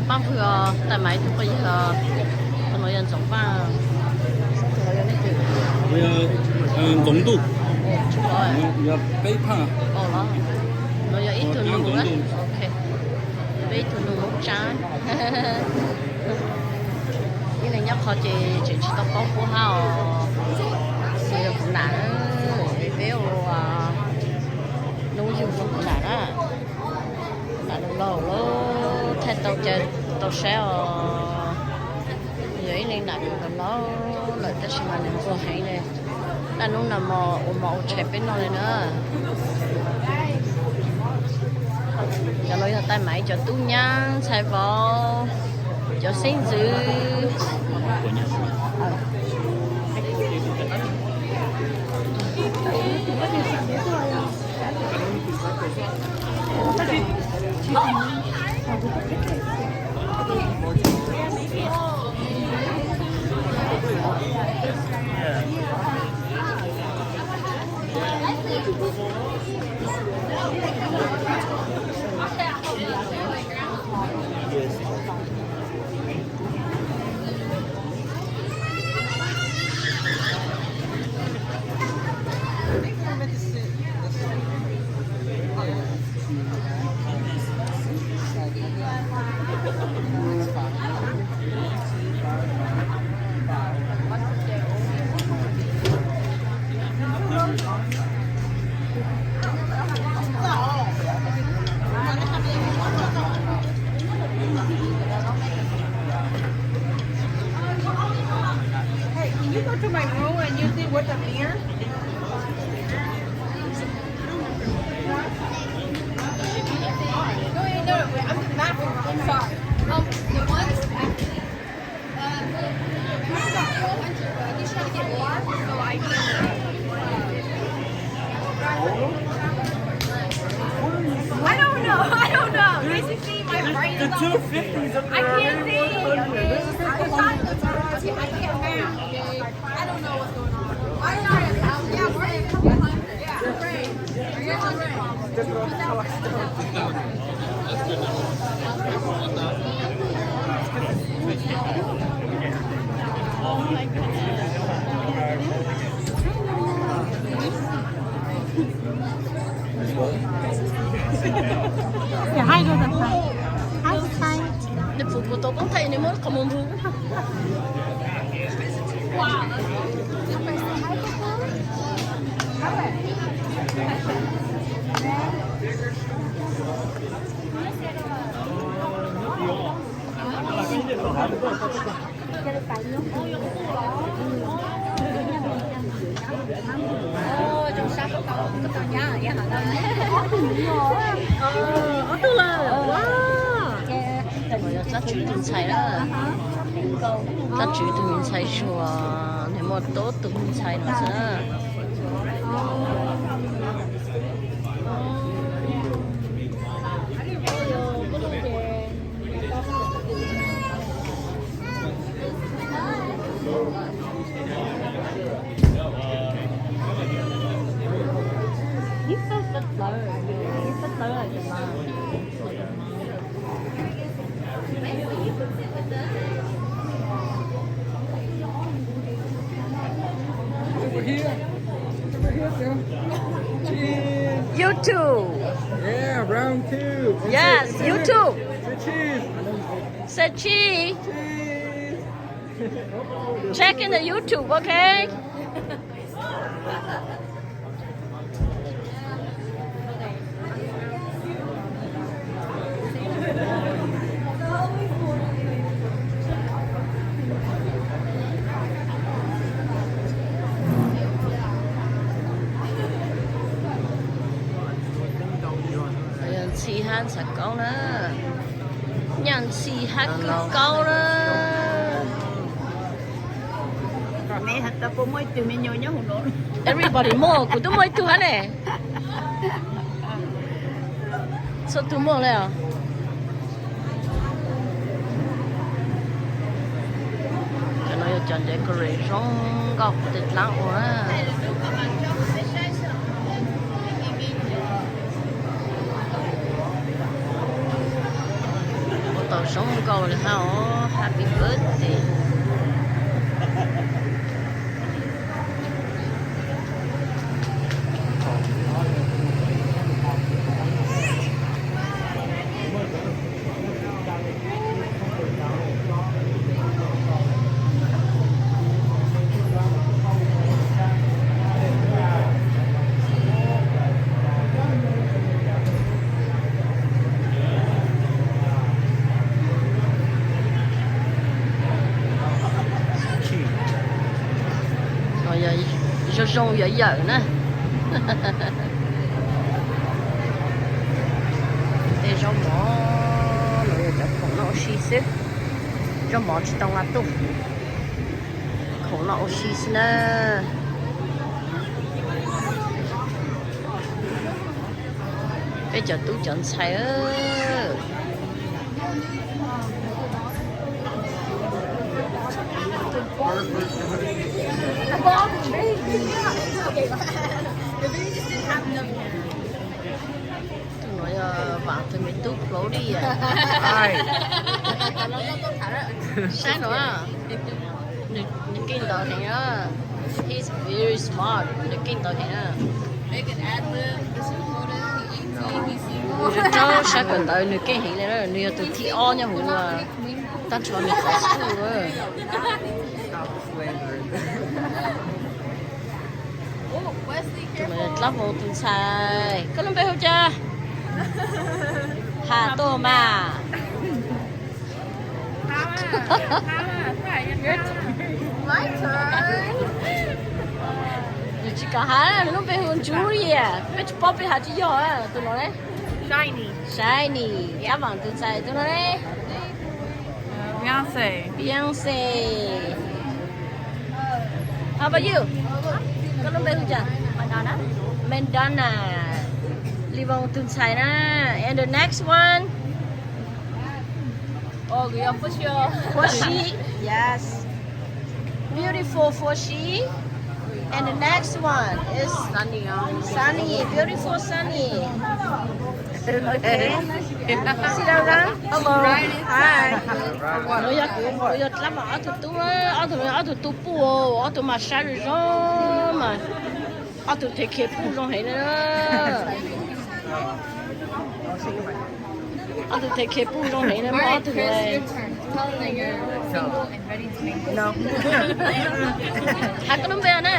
Paj Hwm os, tais Maiv ib tug pog yawg os. Tus no yog Ntxoov Vaj. Tus no yog leej twg? Ntxoov Ntuj. Tsis paub. Yog peb phaj. Tus no yog ib tug nus. Ok. Peb ib tug nus Hmoob Tsab. Ib leeg nyob qhov ces tseem tsis tau paub qub hab os. Nws yog kuv nam, peb ua hnub yug rau kuv nam na. Nam laus laus thaij tau caw tau saib os. Yog ib leeg nam kawm laus lawm tab sis mas nws nquag heev li. Naj hnub no mos ua mov ua tshais peb noj li na. Cov no yog tais Maiv cov tub nyab ntxhais vauv, cov xeeb ntxwv. Hey, can you go to my room and you see what's up here? No, no, no, I'm not. I'm sorry. Um, the ones, uh, he's got four hundred, but he's trying to get more, so I can, uh, I don't know. I don't know. Basically, my brain is all, the two fifties up there. I can't see. I can't math. I don't know what's going on. I don't know. Yeah, we're a couple hundred. Yeah, great. You're on the wrong. Nws pum kuv tau koob thaij nws muab qhov muag npug. Tsob tswv tus ntxhais na. Tsob tswv tus ntxhais zuag, nws muaj tub tus ntxhais no xwb na. Over here. Over here, Sam. Cheese. YouTube. Yeah, round two. And yes, say, say YouTube. Say cheese. Say cheese. Cheese. Check in the YouTube, okay? Ntxhi hab ntxhais kaub na. Nyaj ntxhi hab kub kaub na. Everybody muaj, kuv twb muaj ib tug hab ne. Txhua tus muaj li os. Cov no yog cov decorate zoo nkauj kuv tej dlaab ua na. Ua tau zoo nkauj. Happy birthday. Zoo zoo yawm yawm na. Tej zaub mov los yog cov khoom no ua si xwb. Zaub mov tsis tau nqa tuaj. Khoom no ua si xwb na. Peb cov tub cov ntxhais. Tus no yog Vam tus me tub Flori. Saib no, nws keej ntawv heev. He's very smart, nws keej ntawv heev. Nws rau sab kawm ntawv nws keej heev li, nws yog tus thib ob nyob hauv, tag nrho nws qhov xub. Tus no yog Dlab Voos tus ntxhais, koj lub npe hu cas? Has tuaj mas. Nws tsis kam has, nws lub npe hu Julia, peb tsis paub peb has tsis yog. Tus no ne? Shiny, Dlab Voos tus ntxhais. Tus no ne? Beyonce. How about you? Koj lub npe hu cas? Madonna. Dlab Voos tus ntxhais na. And the next one? Foshi. Yes. Beautiful Foshi. And the next one is Sunny. Beautiful Sunny. Okay. Sit down, down. Hello. Hi. Kuv yog Dlab Voos ob tug tub, ob tug, ob tug tub puj, ob tug mas saib zoo zoo mas, ob tug thev khev puj zoo heev na. Ob tug thev khev puj zoo heev na, muaj ob tug. Has koj lub npe ne?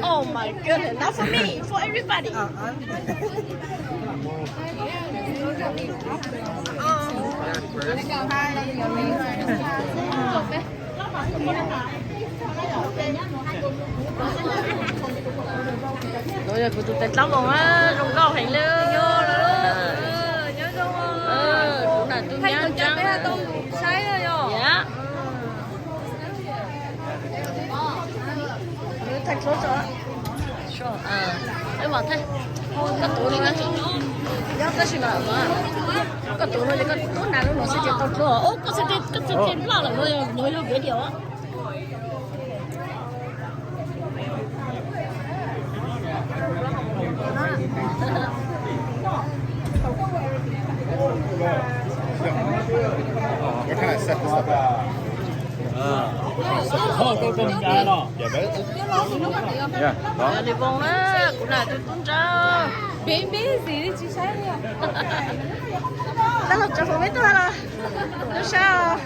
Oh my goodness, not for me, for everybody. Kuv tus tais Dlab Voos zoo nkauj heev li. Kuv nam tub nyab ntseeb. Koj tuav no, koj tuav no ces koj tub nas lub no xwb ces tau dluab. Koj txhais tes nploj lawm, no yog video. Li Voos na, kuv nam tus tub nrab. Tab los tso fo meb tuaj los, lub sab os.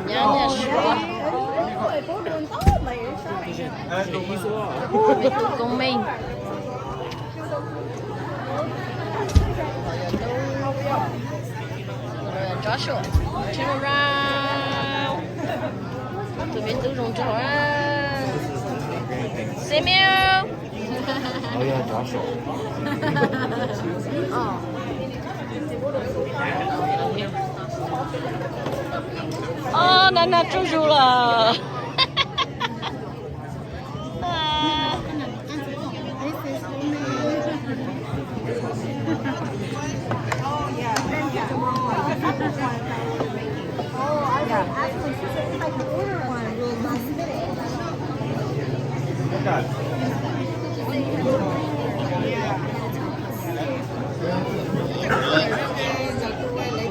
Nyab nyab suav. Tus koob meej. Joshua, turn around. Tus me tub zoo nraug. Samuel. Naj tsuj zus lawm.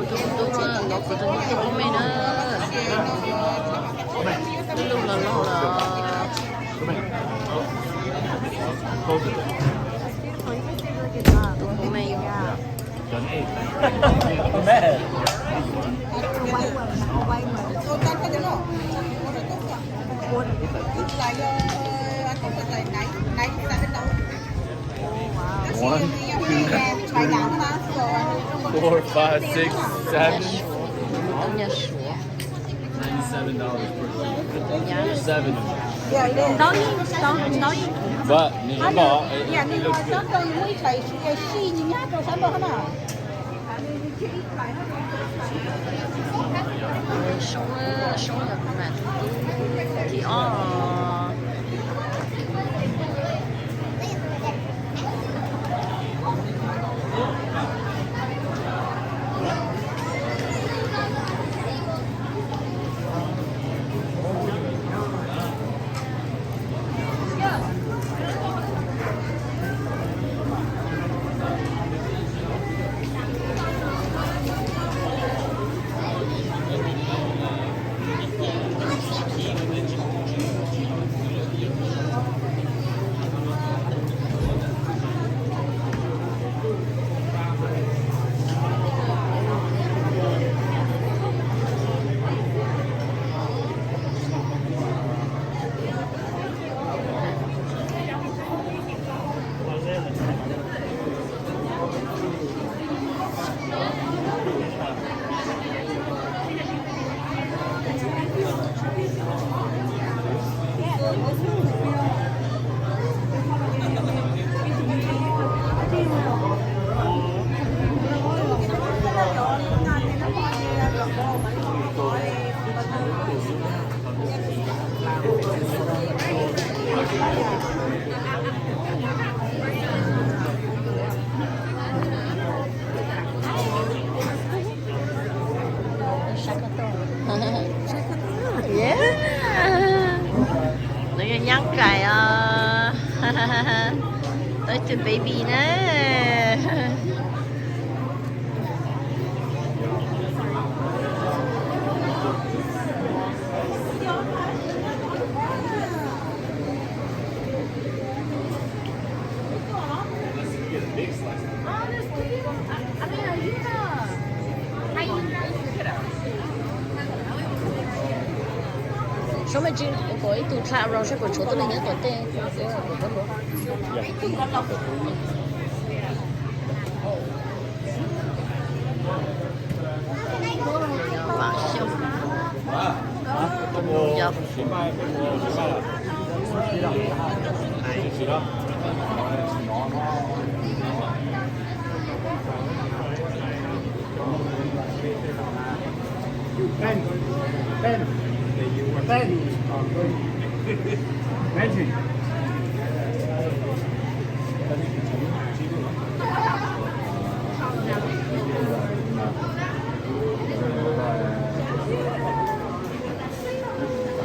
Kuv tus tub, kuv tus tub me na, twb lug los laug lawm. Tus me. One, two, three, four, five, six, seven. Tub nyab Suav. Seven. But, nws no, it, it looks good. Soob, soob yog kuv mam tus tub thib ob. Yeah. Nws yog nyab kais os. Tau ib tug baby na. Seb me ntsis kuv ib tug dlhau rau seb puas tshuav tuab neeg nyob tom tej. Vam Xyooj. Tus nus yog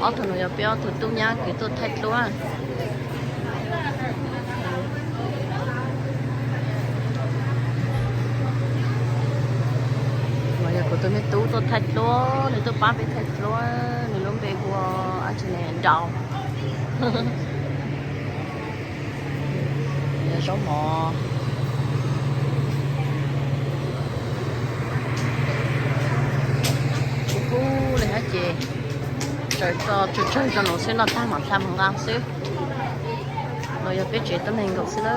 Ob tug no yog peb ob tug tub nyab kwv tuaj thaij duab. No yog kuv tus me tub tuaj thaij duab, nws tuaj pab peb thaij duab, nws lub npe hu ua dab tsi ne, Nraus. Yog zaub mov. Tsis kub li hab ces tsaws tso tsawg tsawg rau nws xwb, noj tag mam hla mus nqa xwb. No yog peb tsev tuab neeg nkaus xwb na,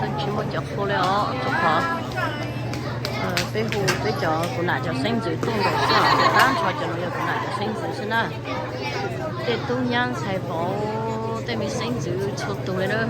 twb tsis muaj cov qhua li os, rau qhov peb hu peb cov kuv nam cov xeeb ntxwv tuaj nkaus xwb os, tag nrho cov no yog kuv nam cov xeeb ntxwv xwb na. Tej tub nyab ntxhais vauv, tej me xeeb ntxwv txhua tus li na.